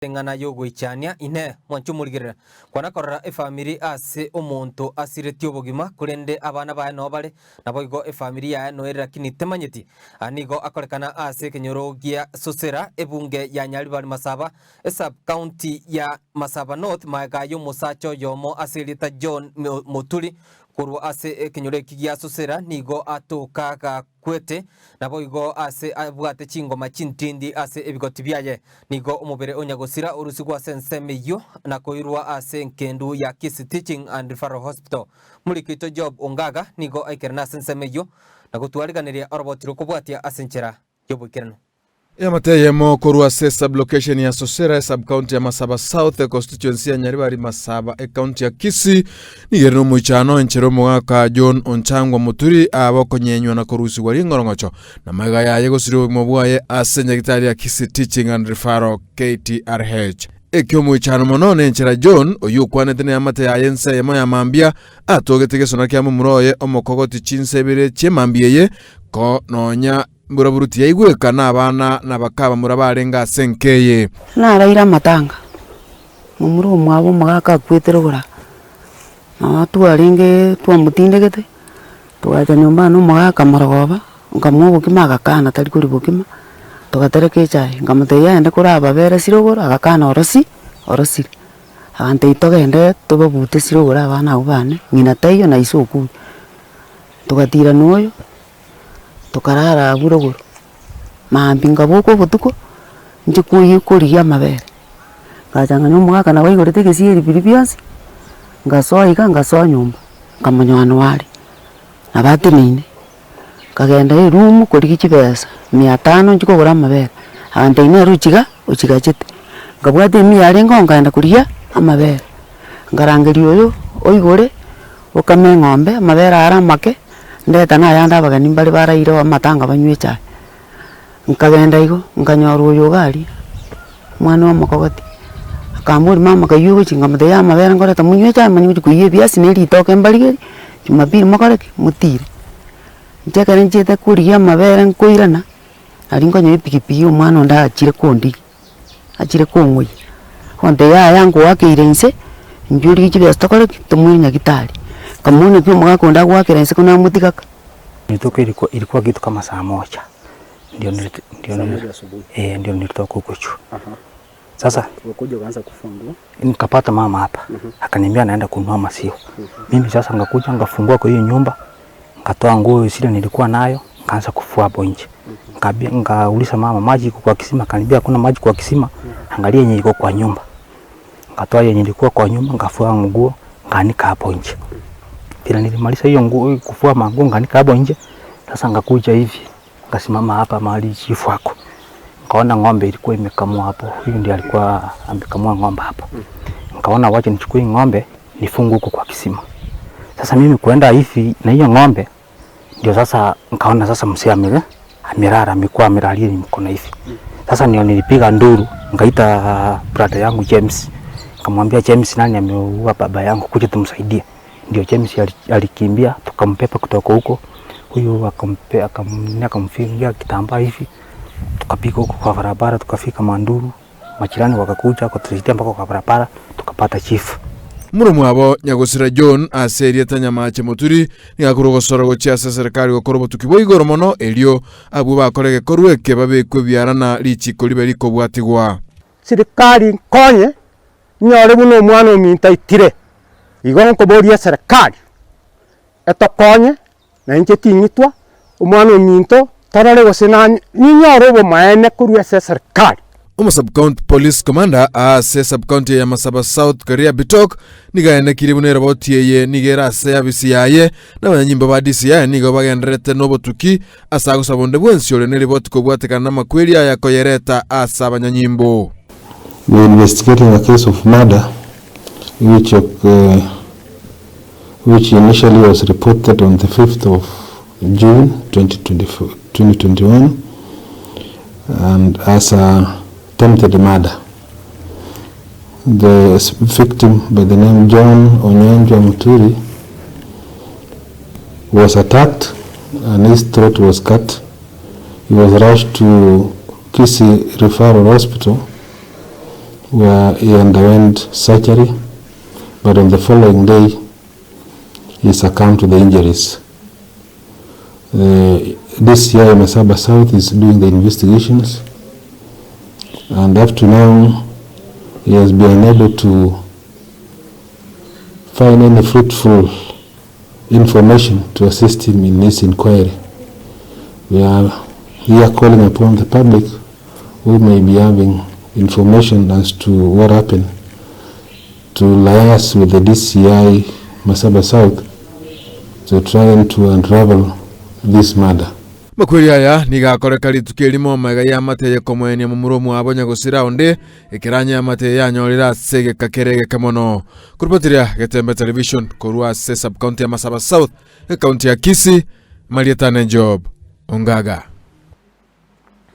Eng'ana y'ogoichania, Inee, mwanche omorigerera? Kwana korora efamiri ase omonto asiretie obogima, korende abana baye noo bare, naboigo efamiri yaye noere lakini temanyeti. Aya nigo akorekana ase ekenyoro gia Sosera, ebunge ya Nyaribari Masaba, esub-county ya Masaba North, magega y'omosacha oyomo ase erieta John Moturi korwa ase ekenyoro eki gia Sosera nigo atoka Kwete, naboigo ase abwate chingoma chintindi ase ebigoti biaye. Nigo omobere o nyagosira orusigwe ase ensemo eyio na koirwa ase engendu ya Kisii Teaching and Referral Hospital. Omoriki oito Job Ongaga nigo aikerene ase ensemo eyio na gotwariganeria oroboti rw'okobwatia ase enchera y'oboikeranu. Eamate eyemo korwa ase esub-location ya Sosera, esub-county ya Masaba South, econstituency ya Nyaribari Masaba, ecounty ya Kisii, nigo ere nomoichano enchera omogaka John Onchangwa Muturi abe okonyenywa na korusigwa ring'orong'ocho na magega yaye gosiria obogima bwaye ase enyagitari ya Kisii Teaching and Referral KTRH. Ekiomoichano mono nenchera John, oyio okwanete neamate yaye ense eyemo ya mambia, atogete gesona kia momura oye omokogoti chinsa ibere chi'emambia eye, ko nonya Mburaburu tiyaigweka nabana na bakabamura barenge ase enka eye. Naraire amatanga, momura omwabo omogaka akwete rogoro aa, nabo twarenge twamotindegete, togacha nyomba na omogaka morogoba, nkamoa obokima agakana tari koria bokima, togatereka echae, nkamotebia aende korababere sirogoro agakana orosi orosire. Agantebia togende tobabute sirogoro abana abwo bane, ng'ina taiyo na ise okure. Togatirana oyo. Tokarara abwo rogoro, mambia nkaboka obotuko, inche koyia korigia amabere, ngacha ng'a omogaka nabo aigorete egesieri biria bionsi, ngasoa iga ngasoa nyomba, nkamonyoa noo are, nabo ateneine, nkagenda eroom korigia chibesa mia tano nchie kogora amabere, agantebia nere ochiga ochigachete, nkabwata emia yarenge oo nkaenda korigia amabere, nkarangeria oyo oigore. Okame eng'ombe, amabere are amake, ndeta nayande abageni mbare baraire oo amatanga banywe echae. Nkagenda igo, nkanyora oyo iga aria, omwana omokogoti, akamboria mama kaywo ogochia nkamotebia yaya amabere nkoreta monywe echae manye gochia koiywa ebiasi na eritoke mbarigerie, jumapili mokore ki? Motire. Inche ekero nchiete korigia amabere nkoirana, nari nkonyora epikipiki omwana onde achire kondigia. Achire kong'oyia, agontebia yaya nkoakeire inse, inchuo rigia chibesa tokore ki? Tomoire nyagetari. Nkamoboria naki omogaka onde agoakera inse ko namotiga ka. Rituko ilikuwa ilikuwa kitu kama saa moja ndio nilito ndio Saa nili moja asubuhi. eh, ndio nilitoka huko juu. Sasa Ukakuja ukaanza kufua nguo. nikapata mama hapa akaniambia anaenda kununua maziwa. Mimi sasa ngakuja ngafungua kwa hiyo nyumba Ngatoa nguo zile nilikuwa nayo, nikaanza kufua hapo nje. Nikaambia nikauliza mama maji iko kwa kisima, akaniambia hakuna maji kwa kisima, angalia yenye iko kwa nyumba. Nikatoa yenye ilikuwa kwa nyumba, nikafua nguo, nikaanika hapo nje. Vile nilimaliza hiyo nguo kufua manguo nikaanika hapo nje, sasa nikakuja hivi, nikasimama hapa mahali chifu ako. Nikaona ng'ombe ilikuwa imekamua hapo, huyu ndiye alikuwa amekamua ng'ombe hapo. Nikaona wacha nichukue hii ng'ombe nifunge huko kwa kisima. Sasa mimi kuenda hivi na hiyo ng'ombe ndio sasa nikaona sasa mzee ame amelala amekuwa amelalia ni mkono hivi. Sasa ndio nilipiga nduru nikaita brother yangu James. Nikamwambia James, nani ameua baba yangu, kuja tumsaidie. Ndio James alikimbia tukampepa kutoka huko. Huyu akampe akam, akamfungia kitambaa hivi tukapiga huko kwa barabara tukafika Manduru. Majirani bagakucha wakatusaidia mpaka kwa barabara tukapata chief. Moromwabo Nyagosira John ase erieta Nyamache Moturi nigo akorwa ogosora gochia ase eserekari gokora obotuki bwa igoro mono erio abwo bakora egekorwa eke babekwe ebiara na richiko ribe rikobwatigwa. Sirikari nkonye nyore buna omwana ominto aitire, igo nkoboria eserekari etokonye na inche ting'itwa, omwana ominto torore gose nanye ninyore obomaene korwa ase eserikari. Omo-Sub-County Police Commander ase esub-county ya Masaba South Korea Bitok nigo aenekirie buna eroboti eye nigo ere ase abisi yaye na abanyanyimbo ba DCI nigo bagendererete nobotuki ase agosaba onde bwensi ore neriboti kobwatekana namakweri aya koyereta ase abanyanyimbo. We are investigating a case of murder which which initially was reported on the 5th of June 2021 and as a attempted murder. The victim by the name John Onyanjwa Muturi was attacked and his throat was cut. He was rushed to Kisii Referral Hospital. where he underwent surgery but on the following day he succumbed to the injuries. The DCI Masaba South is doing the investigations and up to now he has been unable to find any fruitful information to assist him in his inquiry. We are here calling upon the public who may be having information as to what happened to liaise with the DCI Masaba South to try and to unravel this murder. Amakweri aya nigo akoreka rituko erimo amaiga y'amate y'ekomoenia momura omwabo nyagosira onde, ekeranya y'amate eye yanyorire ase egeka kere egeke mono. Korwa Getembe Television korwa ase sub-county ya Masaba South, ecounty ya Kisii, Marietane Job Ongaga.